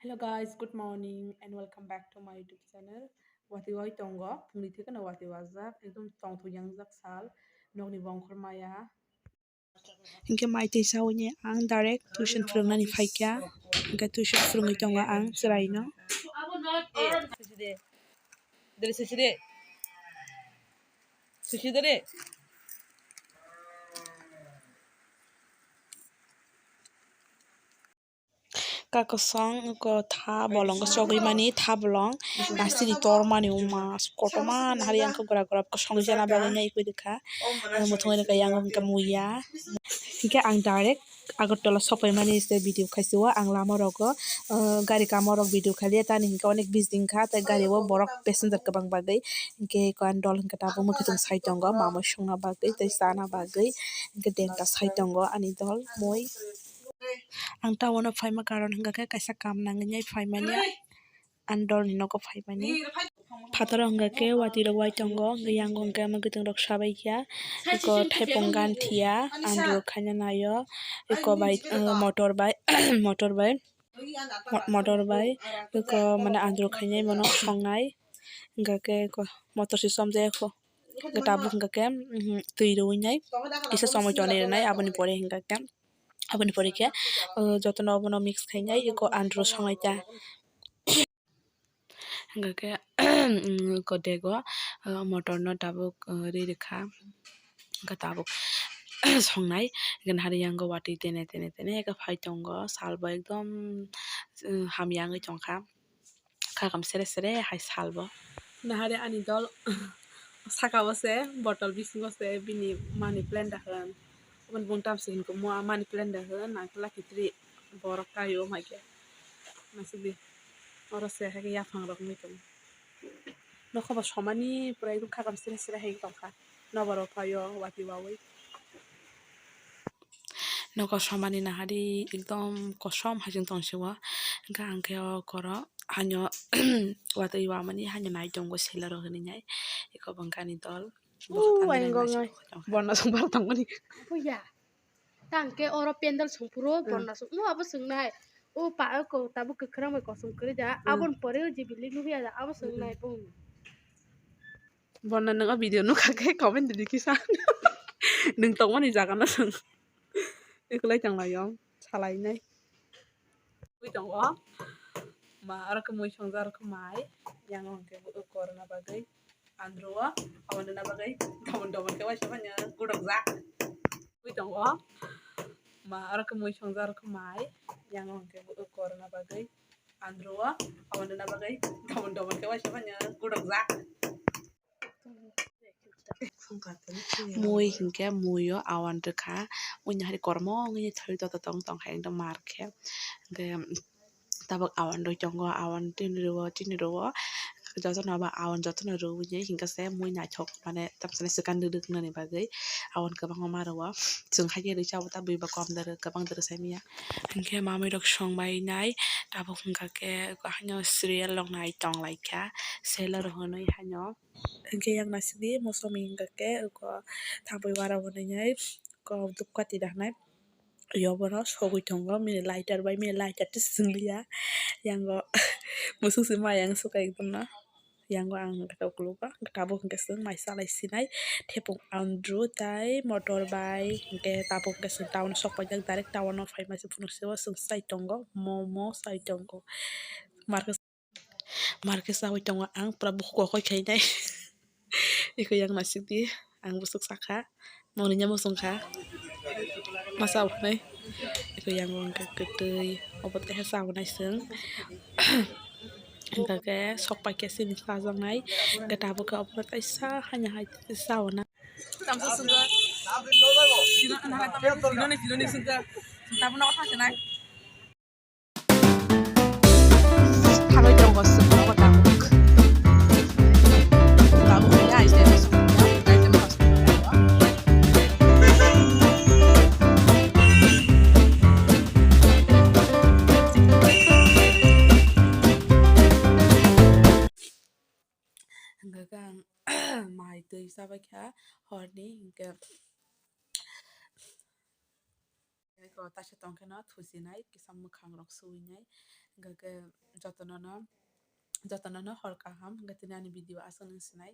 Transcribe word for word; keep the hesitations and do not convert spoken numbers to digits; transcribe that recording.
Hello guys, good morning and welcome back to my YouTube channel. Watwi wai tongo, phungni thikeno watwi wajak, ekdom tongthok yangjak sal, nokni bongkhor maya. Hinkhe mai twi sawi ni ang direct tuition phwrwngnani phaikha, hinkhe tuition phwrwngwi tongo ang chwraino. Dere sisi de. Sisi dere. Kakosong ko tha bolong ko chogwi mani tha bolong nasiri tor mani wngma kotorma nahari ang khe gura gura kosong jana bagwi nai koi rikha muthungwi rikha yang wngkha muya. Hinkhe ang direct Agartala sokpai mani se video khaisi o ang lama rogo gari kama rok video khaliya tani hinkhe onek busy wngkha tei gari o borok passenger kwbang bagwi hinkhe ko ani dol hinkhe tabuk mwkhwtwng sai tongo mamui songna bagwi tei chana bagwi hinkhe denta sai tongo ani dol mui. Ang town o phaima karon hinkha khe kaisa kam nangwi nai phaimani ani dol ni nogo phaimani. Phataro hinkha khe watwi rok wai tongo hinkhe yango hinkhe mwkhwtwng rok sabai kha eko thaipung gan thiya andro khaina naio eko bai motor bai motor bai motor bai eko mane andro khainai bono songnai hinkha khe motor se chomjak kho. Tabuk hinkha khe twi rwi nai kisa chomwi tonwi rwnai aboni pore hinkha khe. Aboni pore khe jotono obono mix khainai eko andro songnai ta. Hinkha khe eko dego motor no tabuk ri rikha hinkha tabuk songnai hinkhe nahari yango watwi tene tene tene khe phai tongo salbo ekdom hamya wngwi tongkha. Kakam sere sere hai salbo. Nahari ani dol saka o se botol bisingo se bini money plant da hwn. Oboni bung tamsi hinko mo money plant da hwn nangkhe lucky three borok kaio mai khe. Nasidi oro se hai khe yaphang rok wngwi tongo. Nokho bo somani pura ekdom kakam sere sere hai tongkha. Nobar o phaio watwi wawi. Nogo somani nahari ekdom kosom hai tong sio hinkhe ang khe o koro haino watwi wamani haino nai tongo selero hinwi nai eko bangkani dol. Borna song bar tongmani. Puya tang khe oro pendal song phuru borna song abo song nai o pa ko tabuk kwkhwrang bai kosom kwrwi da aboni pore o je building nukya da abo song nai bung. Borna nwng o video nukha khe comment di kisa. Nwng tongmani jaga no swng. Ekolai tonglaio salainai. Ui tongo. Ma aro khe mui songjak aro khe mai. Yang hwnkhe bo korna bagwi. Andro o aboni na bagwi. Domon domon khe waisa manya gudok jak. Ui tongo. Ma aro khe mui songjak aro khe mai. Yang hwnkhe bo korna bagwi. Andro o aboni na bagwi. Domon domon khe waisa manya gudok jak. Mui hinkhe mui o awan rwkha, mui nahari kormo wngwi thoi toto tong tong hai wngkha mar khe. Hinkhe tabuk awan rwi tongo, awan tini rwo tini rwo jotono bo awan jotono rwwi hinkhe se mui naithok mane tamsani swkang rwrwknani bagwi awan kwbangma ma rwo. Chwng haikhe rwi chabwi ta bui ba kom da rw kwbang da rw sai manya. Hinkhe mamui rok song bai nai tabuk hinkha khe haino serial rok nai tong lai kha seller rok hinwi haino. Hinkhe yang naisingdi mosomi hinkha khe eko thangwi wara hwnwi nai kok dupkati da hwnai. Yobono sogwi tongo mini lighter bai mini lighter tei swng liya yango musuk se ma yang suka ekdom no. Yango ang hwnkhe tabuk khulugo, tabuk hwnkhe chwng mai chalai sinai thepung andru tai motor bai, hwnkhe tabuk hwnkhe chwng town o sok paijak, direct town o phaima se phunuk se o chwng chai tongo, momo chai tongo. Mar khe, mar khe chaui tongo ang pura bukhuk kokoi khainai. Eko yang naisik di, ang bwswk sakha. Nini muchung kha masa hwnwi. Eko yang wngkha kwtwi, obo teisa chabonai chwng. Hwnkha khe sok pai khe chini chajaknai, hwnkhe tabuk khe obo teisa haino hai chabonai. Tamsa swngkha, sino, nahai tamsa sino ni, sino ni swngkha, tabuk no thang sinai. Thangwi tongo chwng nogo tabuk. Tabuk khe ai se. Hwnkhe ang mai twi chabaikha horni, hwnkhe taisa tongkheno thuchinai kisa mwkhangrok suinai. Hwnkhe jotono no, jotono no hor kaham, hwnkhe tini ani video aswk nung sinai.